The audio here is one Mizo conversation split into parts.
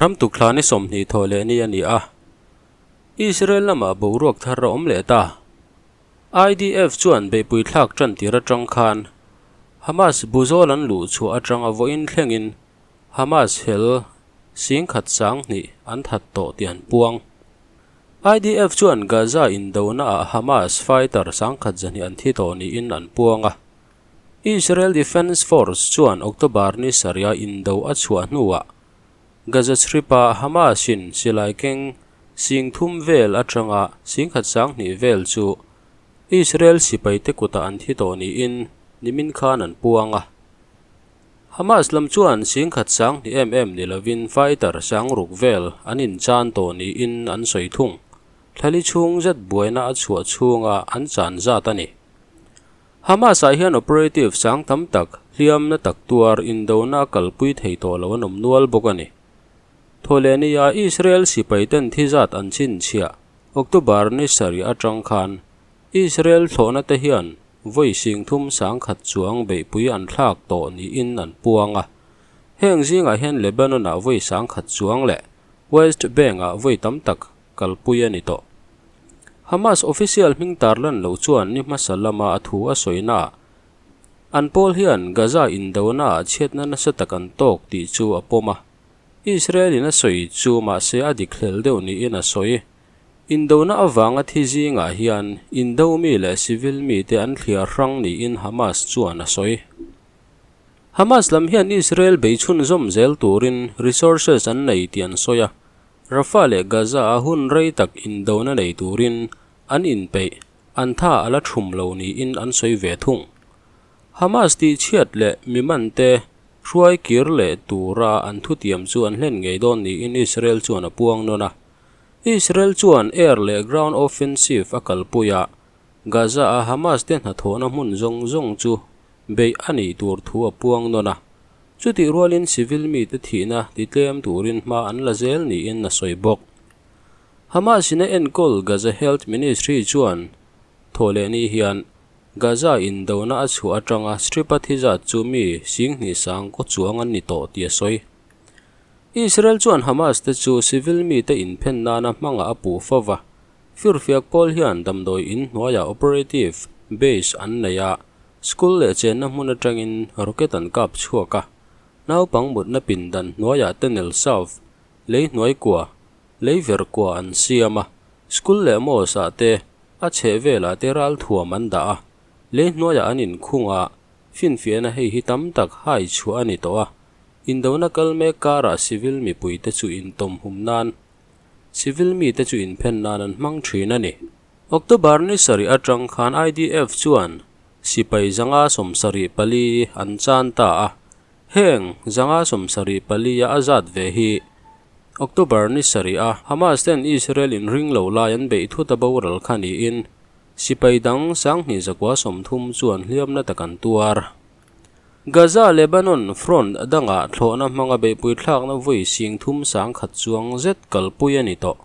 Ram tukthla ni 20 thaw leh ni a ni a. Israel lamah boruak thar a awm leh ta. IDF chuan beihpui thlak tan tir atang khan Hamas buzawl an luh chhuah atanga vawiin thlengin Hamas hel 10,020 an that tawh tih an puang. IDF chuan Gaza indona ah Hamas fighter 1,200 an thi tawh niin an puang a. Israel Defense Force chuan October ni sarih a indo a chhuah hnuah Gaza Strip-a Hamas-in silai keng 30,000 vel atanga 10,020 vel chu Israel sipai te kutah an thi tawh niin nimin khan an puang a. Hamas lam chuan 10,020 em em ni lovin fighter 6,000 vel an inchan tawh niin an sawi thung. Thlali chhung zet buaina a chhuah chhunga an chan zat a ni. Hamas ah hian operative sang tam tak hliam na tak tuar indona kalpui thei tawh lo an awm nual bawk a ni. Thawhlehnia Israel sipai ten thi zat an chin chhiah October ni sarih atang khan Israel thlawhna te hian vawi 3,100 chuang beihpui an thlak tawh niin an puang a. Heng zingah hian Lebanon ah vawi 100 chuang leh West Bank ah vawi tam tak kalpui a ni tawh. Hamas official hming tarlan lo chuan ni hmasa lama a thu a sawina ah an pawl hian Gaza indona ah chhiatna nasa tak an tawk tih chu a pawm a. Israel in a sawi chu mahse a dik hlel deuh niin a sawi. Indona awanga thi zingah hian indo mi leh civil mi te an thliar hrang niin Hamas chuan a sawi. Hamas lam hian Israel beichhun zawm zel turin resources an nei tih an sawi a. Rafah leh Gaza a hun rei tak indona nei turin an inpeih an tha ala thum lo niin an sawi ve thung. Hamas tih chhiat leh miman te hruai kir leh tura an thutiam chu an hlen ngei dawn niin Israel chuan a puang nawn a. Israel chuan air leh ground offensive a kalpui a, Gaza a Hamas te hnathawhna hmun zawng zawng chu beih a nih tur thu a puang nawn a. Chutih rualin civil mi te thihna titlem turin hma an la zel niin a sawi bawk. Hamas in a enkawl Gaza Health Ministry chuan thawhleh ni hian Gaza indona a chhuah atanga Strip-a thi zat chu mi 2,000 kaw chuang an ni tawh tih a sawi. Israel chuan Hamas te chu civil mi te inphen nana hmanga a puh fova. Firfiak pawl hian damdawi in hnuaiah operative base an nei a, school leh chenna hmun atangin rocket an kap chhuak a. Naupang mutna pindan hnuaiah tunnel south lei hnuai kua, lei ver kua an siam a, school leh mosque ah te a chheh velah te ral thuam an dah a, lei hnuaiah an inkhung a, finfiahna hei hi tam tak hai chhuah a ni tawh a. Indona kal mek karah civil mipui te chu intawm hum nan civil mi te chu inphen nan an hmang thin a ni. October ni sarih atang khan IDF chuan sipai 574 an chan ta a. Heng 574 a azat ve hi October ni sarih a Hamas ten Israel in ring lo lai an beih thuta boral kha niin sipai dang 2,930 chuan hliamna tak an tuar. Gaza Lebanon front danga thlawhna hmanga beihpui thlakna vawi 3,100 chuang zet kalpui a ni tawh.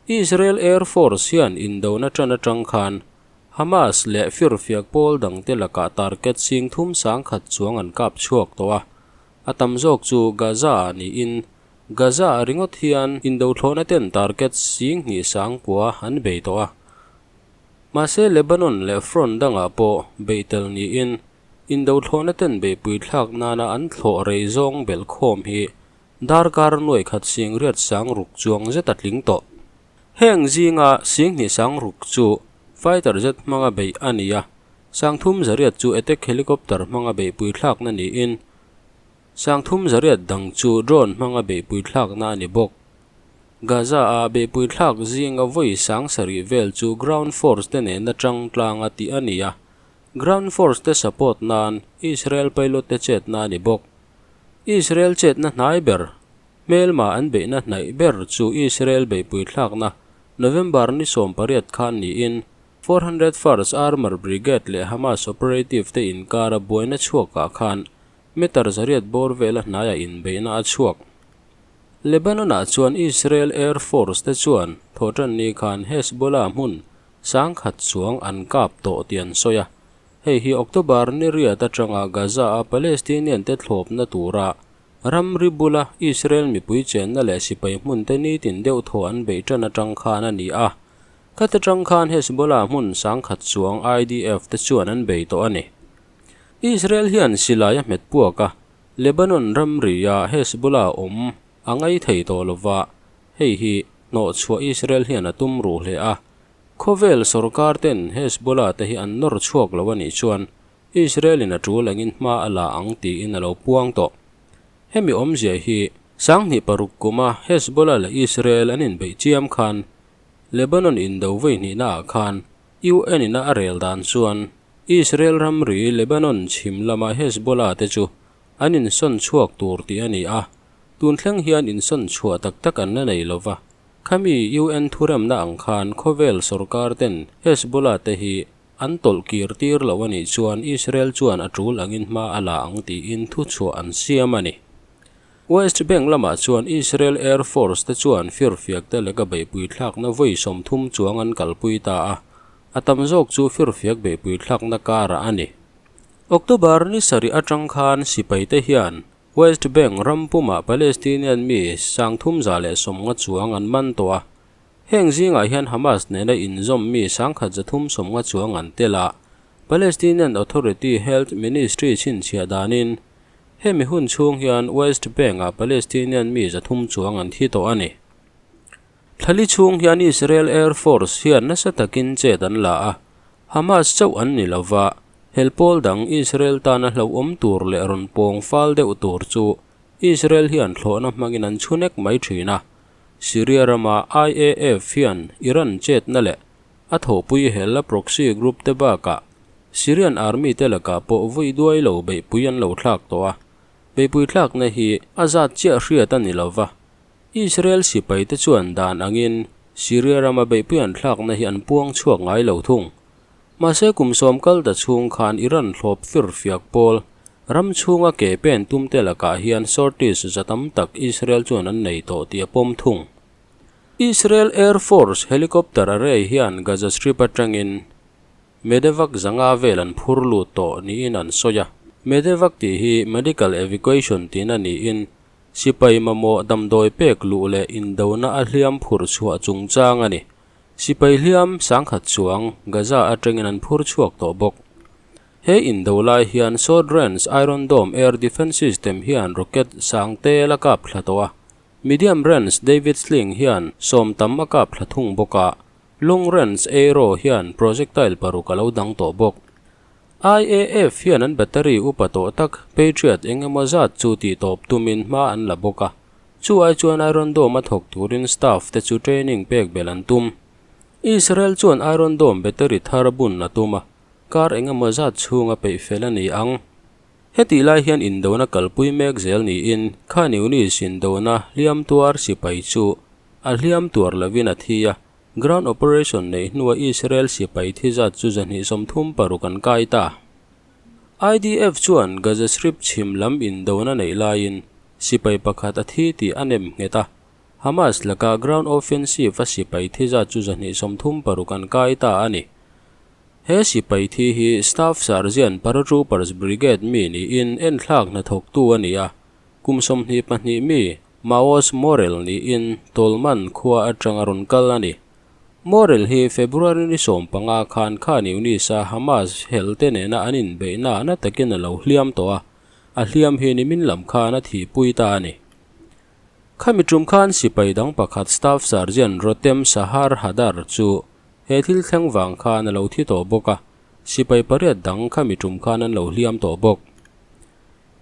Israel Air Force hian indona tan atang khan Hamas leh firfiak pawl dang te lakah target 3,100 chuang an kap chhuak tawh a. A tam zawk chu Gaza ah niin Gaza ah ringawt hian indo thlawhna ten target 2,900 an bei tawh a. Mahse Lebanon leh front dangah pawh beitel niin indo thlawhna ten beihpui thlak nana an thlawh rei zawng bel khawm hi darkar nuai khat 8,600 chuang zet a tling tawh. Heng zinga 2,600 chu fighter jet hmanga beih a ni a, 3,100 chu attack helicopter hmanga beihpui thlak na niin 3,100 dang chu drone hmanga beihpui thlak na a ni bawk. Gaza a beihpui thlak zinga vawi 7,000 vel chu ground force te nena tang tlanga tih a ni a. Ground force te support nan Israel pilot te chet na a ni bawk. Israel chet na hnai ber, hmelma an beihna hnaih ber chu Israel beihpui thlak na November ni 18 khan niin 401st Armor Brigade leh Hamas operative te inkara buaina chhuakah khan meter 100 bawr vela hnaia inbeihna a chhuak. Lebanon ah chuan Israel Air Force te chuan thawhtan ni khan Hezbollah hmun 100 chuang an kap tawh tih an sawi a. Hei hi October ni riat atanga Gaza a Palestinian te thlawpna tura Ramri bula Israel mipui chenna leh sipai hmunte nitin deuh thaw an beih ṭan aṭang khan a ni a. Khata ṭang khan Hezbollah hmun sangkhat chuang IDF te chuan an bei tawh a ni. Israel hian silai a hmet puak a, Lebanon ramri-a Hezbollah awm a ngai thei tawh lova, hei hi hnawhchhuah Israel hian a tum ruh hle a. Khawvel sorkar ten Hezbollah te hi an nawr chhuak lo a nih chuan Israel in a tul angin hma a la ang tiin a lo puang tawh. Hemi awmzia hi 2006 kuma Hezbollah leh Israel an inbeih chiam khan Lebanon indo vawi hnihna ah khan UN in a a rel dan chuan Israel ramri Lebanon chhim lama Hezbollah te chu an insawn chhuak tur tih a ni a, tun thleng hian insawn chhuah tak tak an la nei lova. Khami UN thuremna ang khan khawvel sorkar ten Hezbollah te hi an tawlh kir tir lo a nih chuan Israel chuan a tul angin hma a la ang tiin thuchhuah an siam a ni. West Bank lamah chuan Israel Air Force te chuan firfiak te leka beihpui thlakna vawi 30 chuang an kalpui ta a, a tam zawk chu firfiak beihpui thlakna karah a ni. October ni sarih atang khan sipai te hian West Bank ram pumah Palestinian mi 350 chuang an man tawh a. Heng zingah hian Hamas nena inzawm mi 1350 chuang an tel a. Palestinian Authority Health Ministry chhinchhiah danin hemi hun chhung hian West Bank-ah Palestinian mi 300 chuang an thi tawh a ni. Thlali chhung hian Israel Air Force hian nasa takin chet an la a, Hamas chauh an ni lova, helpawl dang Israel tana hlauhawm tur leh rawn pawng fal deuh tur chu Israel hian thlawhna hmangin an chhunek mai thin a. Syria rama IAF hian Iran chetna leh a thawhpui hel a proxy group te bakah Syrian army te lakah pawh vawi duai lo beihpui an lo thlak tawh a, beihpui thlakna hi a zat chiah hriat a ni lova. Israel sipai te chuan dan angin Syria rama beihpui an thlakna hi an puang chhuak ngai lo thung. Mahse kum 10 kal ta chhung khan Iran thlawp fir fiak pawl ram chhunga ke pen tum te lakah hian sorties za tam tak Israel chuan an nei tawh tih a pawm thung. Israel Air Force helicopter array hian Gaza Strip atangin Medevac zanga vel an phur lut tawh niin an sawi a. Medevac tih hi medical evacuation tihna niin Sipai mamawh damdawi pek luh leh indona a hliam phur chhuah chungchang a ni. Sipai hliam 1000 chuang Gaza atangin an phur chhuak tawh bawk. He indo lai hian Short Range Iron Dome Air Defence System hian rocket sang tel a kap thla tawh a. Medium Range David Sling hian 10 tam a kap thla thung bawk a. Long Range Arrow hian projectile 6 a lo dang tawh bawk. IAF hian an battery upa tawh tak Patriot engemaw zat chu tih tawp tumin hma an la bawk a. Chu ai chuan Iron Dome a thawk turin staff te chu training pek bel an tum. Israel chuan Iron Dome battery thar bun a tum a, kar engemaw zat chhunga peih fel a ni ang. Heti lai hian indona kalpui mek zel niin Khan Yunis indona hliam tuar sipai chu a hliam tuar lovin a thi a. Ground operation nei hnua Israel sipai thi zat chu 236 an kai ta. IDF chuan Gaza Strip chhim lam indona nei laiin sipai pakhat a thi tih a nem nghet a. Hamas laka ground offensive a sipai thi zat chu 236 an kai ta a ni. He sipai thi hi Staff Sergeant Paratroopers Brigade mi niin enthlak hnathawk tu a ni a. Kum 22 mi Maoz Morel niin Tolman khua atanga rawn kal a ni. Morel hi February ni 15 khan Khan Yunis a Hamas hel te nena an inbeihna na takin a lo hliam tawh a, a hliam hi nimin lam khan a thihpui ta a ni. Khami tum khan sipai dang pakhat Staff Sergeant Rotem Sahar Hadar chu he thil thleng wang khan a lo thi tawh bawk a, sipai 8 dang khami tum khan an lo hliam tawh bawk.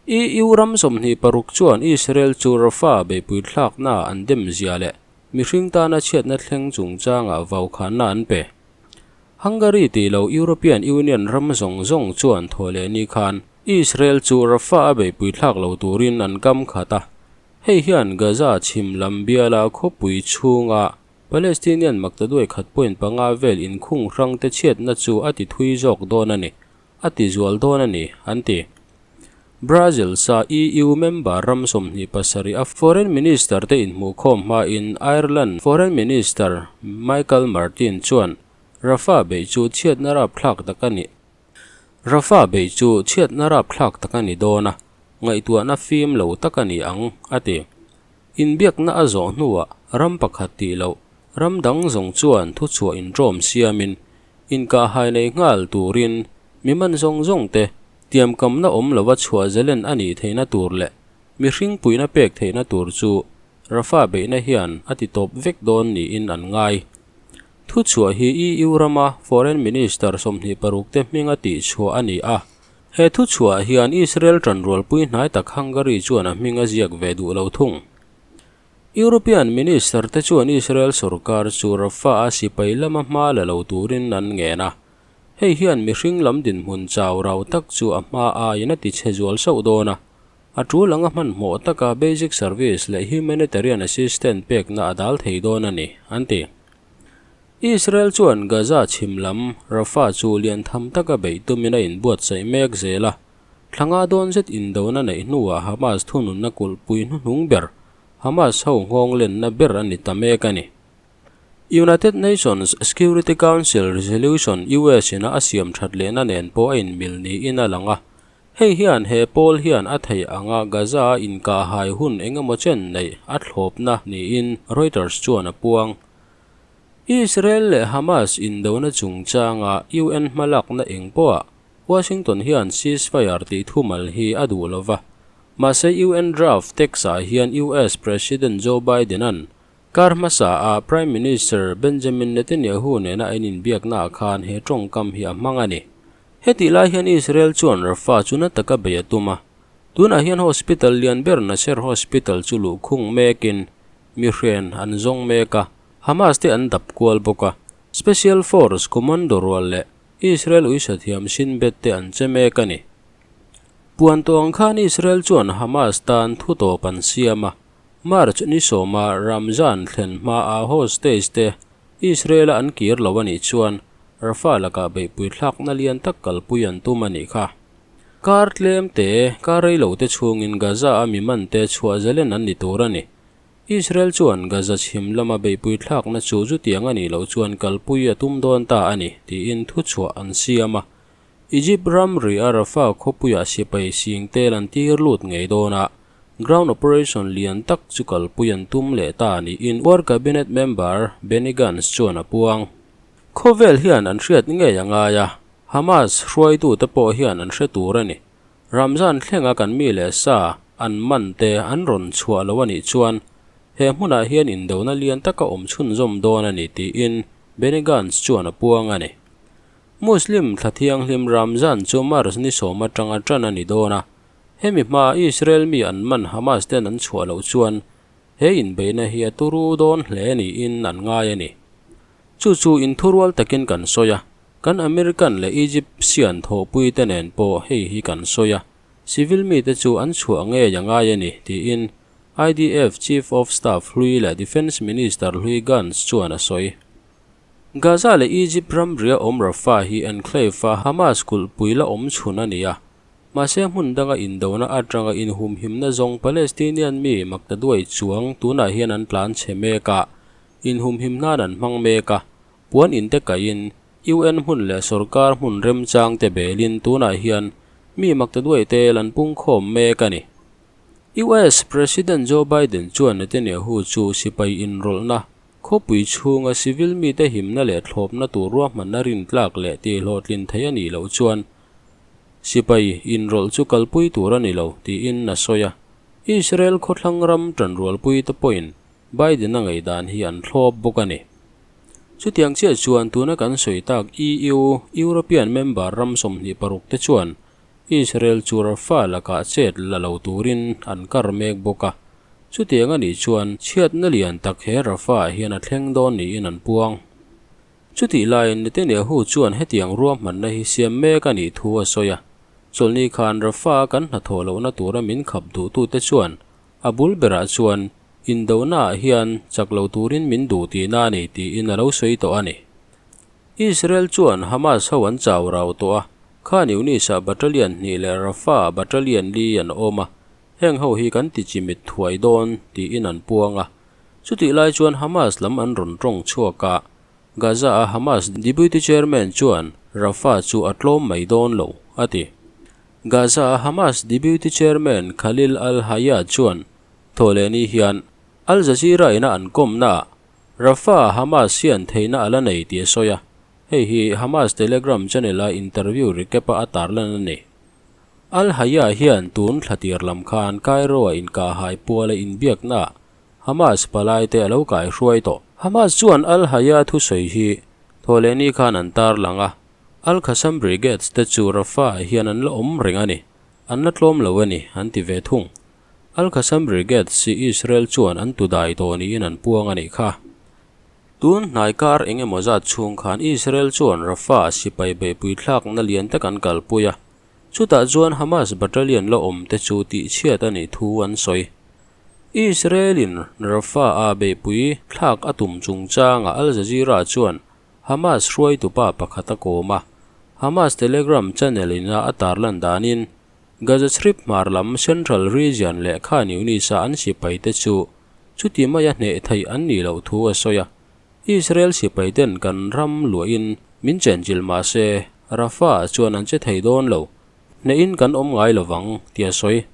EU ram 26 chuan Israel chu Rafah beihpui thlakna an dem zia leh mihring tana chhiatna thleng chungchanga vau khanna an pe. Hungary ti lo European Union ram zawng zawng chuan thaw leh ni khan Israel chu Rafah a beihpui thlak lo turin an kam khat a. Hei hian Gaza chhim lam biala khawpui chhunga Palestinian maktaduai khat point panga vel inkhung hrang te chhiatna chu a ti thui zawk dawn a ni. A ti zual dawn a ni, an ti. Brazil sa EU member ram 27 a foreign minister te inhmuh khawm hmain Ireland foreign minister Michael Martin chuan Rafah beih chu chhiatna rap thlak tak a ni. Rafah beih chu chhiatna rap thlak tak a ni dawn a. ngaihtuahna fim lo tak a ni ang, a ti. Inbiakna a zawh hnuah ram pakhat tih loh ram dang zawng chuan thuchhuah inṭawm siamin inkahhai nei nghal turin mi man zawng zawngte tiamkamna awm lova chhuah zalen a nih theihna tur leh mihring puihna pek theihna tur chu Rafah beihna hian a ti tawp vek dawn niin an ngai. Thuchhuah hi EU rama Foreign Minister 26 te hminga tihchhuah a ni a. He thuchhuah hian Israel ṭanrualpui hnai tak Hungary chuan a hming a ziak ve duh lo thung. European Minister te chuan Israel sorkar chu Rafah-a sipai lama hma la lo turin an ngen a. Hei hian mihring lam dinhmun chau rau tak chu a hma aiin a tichhe zual sauh dawn a. A tul anga hmanhmawh taka basic service leh humanitarian assistance pekna a dal thei dawn a ni, an ti. Israel chuan Gaza chhim lam Rafah chu lian tham taka beih tumin a inbuatsaih mek zel a, thla nga dawn zet indona neih hnuah Hamas thununna kulhpui hnuhnung ber, Hamas ho nghawng lenna ber a ni ta mek a ni. United Nations Security Council Resolution US ina a siam that lehna nen pawh a inmil niin a lang a, Hei hian he pawl hian a theih anga Gaza-a inkahhai hun eng emaw chen neih a thlawpna niin Reuters chuan a puang. Israel leh Hamas indona chungchanga UN hmalakna eng pawhah Washington hian ceasefire tih thumal hi a duh lo va. Mahse UN draft text-ah hian US President Joe Biden-a'n kar hmasa-ah Prime Minister Benjamin Netanyahu nena an inbiaknaah khan he tawngkam hi a hmang a ni. Hetih lai hian Israel chuan Rafah chu na taka bei a tum a, tunah hian hospital lian ber Nasser Hospital chu luhkhung mekin mi hren an zawng mek a, Hamas te an dap kual bawk a, Special Force commando rual leh Israel uisathiam Shin Bet te an che mek a ni. Puan tawh ang khan Israel chuan Hamas tan thu tawp an siam a, March ni sawma Ramzan thlen hmaa hostage te Israel-a an kir lo a nih chuan Rafah lakah beihpui thlakna lian tak kalpui an tum a nih kha. Kar tlem te, kar rei lo te chhungin Gaza-a mi man te chhuah zalen an ni tur a ni. Israel chuan Gaza chhim lama beihpui thlakna chu chutiang a nih loh chuan kalpui a tum dawn ta a ni, tiin thuchhuah an siam a. Egypt ramri a Rafah khawpuiah sipai sing tel an tir lut ngei dawn a, ground operation lian tak chu kalpui an tum leh ta niin War Cabinet member Benny Gantz chuan a puang. Khawvel hian an hriat ngei a ngai a, Hamas hruaitute pawh hian an hre tur a ni. Ramzan thlenga kan mi leh sa an man te an rawn chhuah lo a nih chuan he hmunah hian indona lian taka awm chhunzawm dawn a ni tiin Benny Gantz chuan a puang a ni. Muslim thla thianghlim Ramzan chu March ni sawm atanga tan a ni dawn a, hemi hmaa Israel mi an man Hamas ten an chhuah loh chuan he inbeihna hi a turu dawn hle niin an ngai a ni. Chu chu inthurual takin kan sawi a, kan American leh Egyptian thawhpui te nen pawh hei hi kan sawi a, civil mite chu an chhuah ngei a ngai a ni, tiin IDF Chief of Staff hlui leh Defence Minister hlui Gantz chuan a sawi. Gaza leh Egypt ramria awm Rafah hi enclave-a Hamas kulhpui la awm chhun a ni a, mahse hmun danga indona atanga inhumhimna zawng Palestinian mi maktaduai chuang tunah hian an tlan chhe mek a, inhumhim hnan an hmang mek a, puan inte kaihin UN hmun leh sorkar hmun remchang te belin tunah hian mi maktaduai tel an pungkhawm mek a ni. US President Joe Biden chuan Netanyahu chu sipai inrawlhna Khawpui chhunga civil mite himna leh thlawpna tur ruahmanna rintlak leh tihhlawhtlin theih a nih loh chuan sipai inrawlh chu kalpui tur a ni lo, tiin a sawi a. Israel khawthlang ram tanrualpuite pawhin Biden-a ngaihdan hi an thlawp bawk a ni. Chutiang chiah chuan tuna kan sawi tak EU, European member ram 26 te chuan Israel chu Rafah lakah chet la lo turin an kar mek bawk a. Chutiang a nih chuan chhiatna lian tak he Rafah hian a thleng dawn niin an puang. Chutih laiin Netanyahu chuan hetiang ruahmanna hi siam mek a nih thu a sawi a. Chawlhni khan Rafah kan hnathawh lohna tura min khap duhtute chuan a bul berah chuan indonaah hian chak lo turin min duh tihna a ni tiin a lo sawi tawh a ni. Israel chuan Hamas ho an chau rau tawh a, Khan Yunis-ah battalion hnih leh Rafah-ah battalion li an awm a, heng ho hi kan ti chimit thuai dawn tiin an puang a. Chutih lai chuan Hamas lam an rawn tawng chhuak a, Gaza-a Hamas deputy chairman chuan Rafah chu a tlawm mai dawn lo, a ti. Gaza-a Hamas deputy chairman Khalil al-Hayya chuan Thawhlehni hian Al Jazeera ina an kawmnaah Rafah-ah Hamas hian theihna a la nei tih a sawi a, hei hi Hamas Telegram channel-a interview recap-a a tarlan a ni. Al-Hayya hian tun thla tir lam khan Cairo-a inkahhai puala inbiaknaah Hamas palaite a lo kaihruai tawh. Hamas chuan Al-Hayya thusawi hi Thawhlehni khan an tarlang a, Al-Qassam Brigades te chu Rafah-ah hian an la awm reng a ni, an la tlawm lo a ni, an ti ve thung. Al-Qassam Brigades hi Israel chuan an tudai tawh niin an puang a nih kha. Tun hnai kar eng emaw zat chhung khan Israel chuan Rafah-ah sipai beihpui thlakna lian tak an kalpui a, chutah chuan Hamas battalion la awm te chu tihchhiat a nih thu an sawi. Israel-in Rafah-a beihpui thlak a tum chungchangah Al Jazeera chuan Hamas hruaitupa pakhat a kawm a, Hamas Telegram channel ina a tarlan danin Gaza Strip hmar lam Central Region leh Khan Yunis-a an sipaite chu chuti maia hneh theih an nih loh thu a sawi a. Israel sipaiten kan ram luahin min chenchilh mah se Rafah-ah chuan an che thei dawn lo, hnehin kan awm ngai lovang, tih a sawi.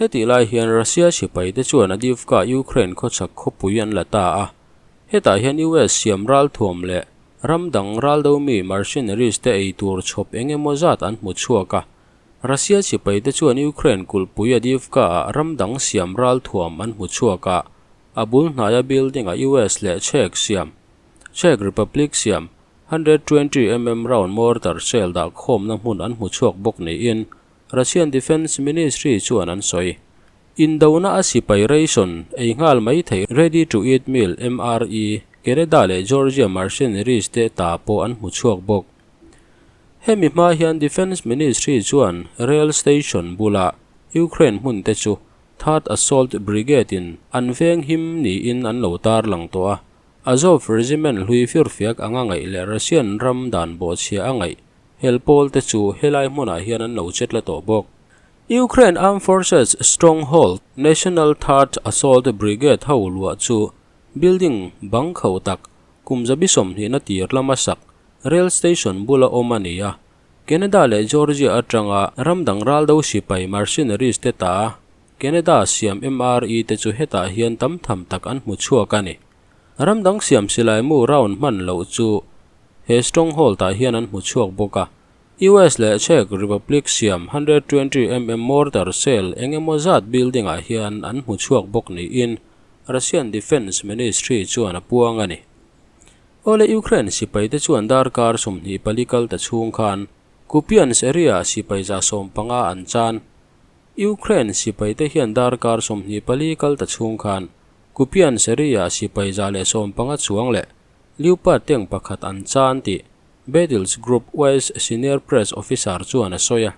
Hetih lai hian Russia sipaite chuan Adivka, Ukraine khawchhak khawpui an la ta a. Hetah hian US siam ralthuam leh ram dang raldomi mercenaries te ei tur chhawp eng emaw zat an hmu chhuak a. Russia sipaite chuan Ukraine kulhpui Adivka-ah ram dang siam ralthuam an hmu chhuak a, a bul hnaia building-a US leh Czech siam, Czech Republic siam 120 round mortar shell dah khawmna hmun an hmu chhuak bawk niin Russian Defence Ministry chuan an sawi. Indona a sipai ration ei nghal mai theih Ready to Eat Meal, MRE, Canada leh Georgia mercenaries te ta pawh an hmu chhuak bawk. Hemi hma hian Defence Ministry chuan rail station bula Ukraine hmun te chu Third Assault Brigade in an veng him niin an lo tarlang tawh a, Azov Regiment hlui firfiak anga ngaih leh Russian ram dan bawhchhia a ngaih Hel pawl te chu helai hmunah hian an lo chet la tawh bawk. Ukraine Armed Forces stronghold National Third Assault Brigade ho luah chu building bang kho tak kum zabi sawmhnihna tir lama sak rail station bula awm a ni a. Canada leh Georgia atanga ram dang raldo sipai mercenaries te ta Canada siam MRE te chu hetah hian tam tham tak an hmu chhuak a ni. Ram dang siam silai mu round hman loh chu he stronghold ah hian an hmu chhuak bawk a. US leh Czech Republic siam 120 mm mortar shell eng emaw zat building ah hian an hmu chhuak bawk niin Russian Defence Ministry chuan a puang a ni. Awle Ukraine sipai te chuan darkar 24 kal ta chhung khan Kupiansk area ah sipai 150 an chan. Ukraine sipai te hian darkar 24 kal ta chhung khan Kupiansk area ah sipai 115 chuang leh Leopard tank pakhat an chan tih Battles Group West Senior Press Officer chuan a sawi a.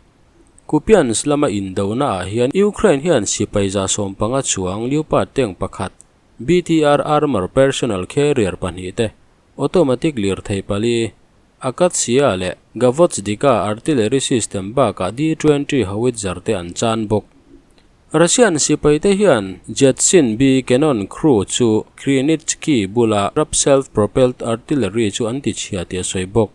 Kupiansk lama indona ah hian Ukraine hian sipai 150 chuang Leopard tank pakhat, BTR armor personnel carrier pahnih te, automatic lirthei pali, Akatsia leh Gavozdika artillery system bakah D-20 howitzer te an chan bawk. Russian sipaite hian Jetsin-B cannon crew chu Krynitsky bula Rab self-propelled artillery chu an tichhia tih a sawi bawk.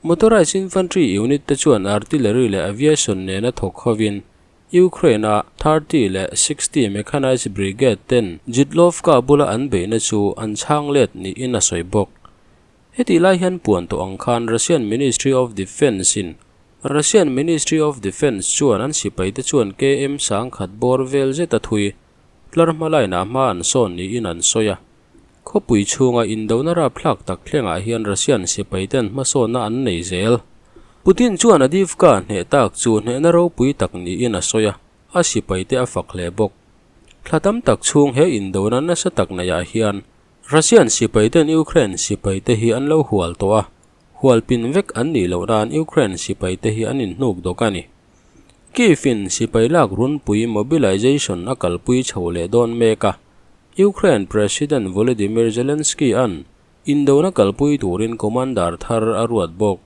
Motorized infantry unit te chuan artillery leh aviation nena thawk hovin Ukraine-a 30 leh 60 mechanized brigade ten Zhitlovka bula an beihna chu an chhang let niin a sawi bawk. Hetih lai hian puan tawh ang khan Russian Ministry of Defence-in Russian Ministry of Defence chuan an sipaite chuan KM sangkhat bawr vel zeta thui tlar hma line-ah hma an sawn niin an sawi a. Khawpui chhunga indona rapthlak tak thlengah hian Russian sipaiten hmasawnna an nei zel. Putin chuan Adivka hneh tak chu hnehna ropui tak niin a sawi a, a sipaite a fak hle bawk. Thla tam tak chhung he indona nasa tak neihah hian Russian sipaiten Ukraine sipaite hi an lo hual tawh a, hualpin vek an nih loh nan Ukraine sipaite hi an inhnuk dawk a ni. Kyiv-in sipai lak runpui mobilization a kalpui chho leh dawn mek a, Ukraine President Volodymyr Zelensky-a'n indona kalpui turin commander thar a ruat bawk.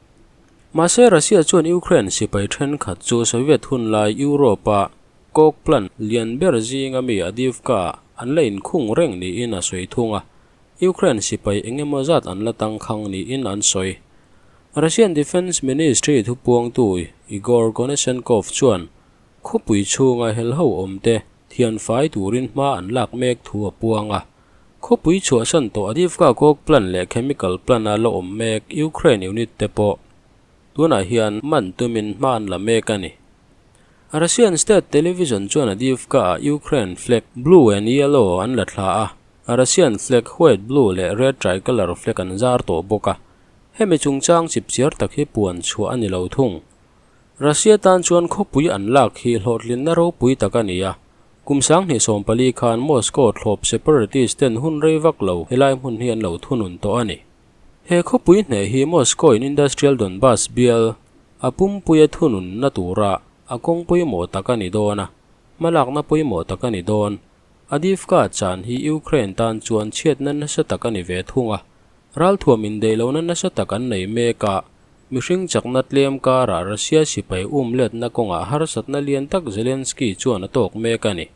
Mahse Russia chuan Ukraine sipai thenkhat chu Soviet hunlai Europe-a Coke plant lian ber zinga mi Adivka an la inkhung reng niin a sawi thung a, Ukraine sipai eng emaw zat an la tangkhang niin an sawi. Russian Defence Ministry thupuangtu Igor Konashenkov chuan khawpui chhunga helho awmte thianfai turin hma an lak mek thu a puang a. Khawpui chhuahsan tawh Avdiivka coke plant leh chemical plant-a la awm mek Ukraine unit te pawh tunah hian man tumin hma an la mek a ni. Russian state television chuan Avdiivka-ah Ukraine flag blue and yellow an la thla a, Russian flag white, blue leh red tricolour flag an zar tawh bawk a. Hemi chungchang chipchiar tak hi puan chhuah a ni lo thung. Russia tan chuan khawpui an lak hi hlawhtlinna ropui tak a ni a. Kum 2014 khan Moscow thlawp separatist ten hun rei vak lo helai hmun hi an lo thunun tawh a ni. He khawpui hneh hi Moscow in Industrial Donbas bial a pumpuia thununna tura a kawng pawimawh tak a ni dawn a, hmalakna pawimawh tak a ni dawn. Avdiivka chan hi Ukraine tan chuan chhiatna nasa tak a ni ve thung a. Ralthuam indeih lohna nasa tak an nei mek a, mihring chakna tlem karah Russia sipai um letna kawngah harsatna lian tak Zelensky chuan a tawk mek a ni.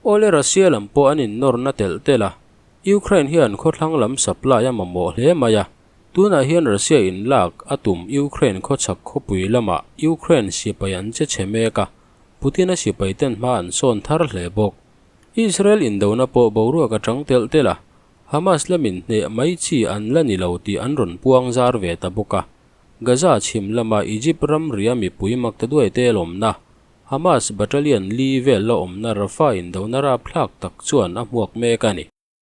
Awle Russia lam pawh an innawrna telh telh a, Ukraine hian khawthlang lam supply a mamawh hle mai a, tunah hian Russia in lak a tum Ukraine khawchhak khawpui lamah Ukraine sipai an che chhe mek a, Putin-a sipai ten hma an sawn thar hle bawk. Israel indona pawh boruak a chang telh telh a, Hamas lamin hneh mai chi an la ni lo tih an rawn puang zar ve ta bawk a. Gaza chhim lama Egypt ramria mipui maktaduai te lawmna, Hamas battalion li vel la awmna Rafah indona rapthlak tak chuan a hmuak mek a ni.